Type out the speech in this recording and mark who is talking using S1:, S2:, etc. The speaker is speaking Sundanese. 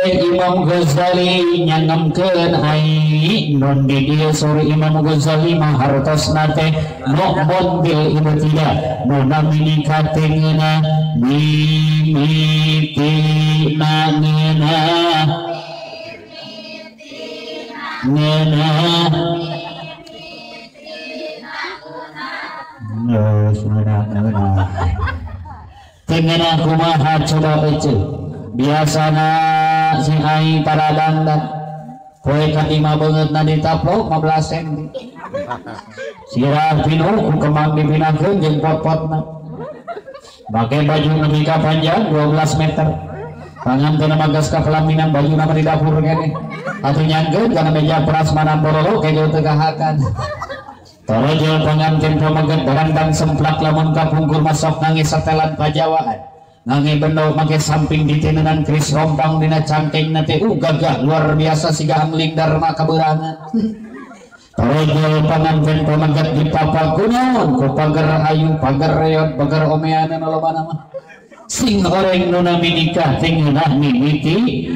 S1: Imam Ghazali nyangemkeun ai nun di dieu sore Imam Ghazali mah hartosna teh nu'mun bil ibtida nu namini katengeuna mimitina ngeunah ngeunah ngeunah tengeunah kumaha coba ece biasana si aing paradangdan poe kalima beungeutna ditaplok 15 sen sirah pinuh ku kemang dipinahkeun jeung pot-potna make baju nepi ka panjang 12 meter panganten mah geus ka pelaminan bajuna mah di dapur keneh atuh nyangkeun kana meja prasmanan borolo kejo teu kahakan torojol panganten pameget barangdang semplak lamun kapungkur masok nangis setelan pajawaan ngange bendo make samping ditenenan kris rompang dina cangkeng na teh gagah luar biasa siga angling dharma kabeurangan torojol panganten pameget di papakunaon ku pager ayu pager reot pager omeanan lobana mah sing oreng nu nami nikah teh ngeunah mimiti.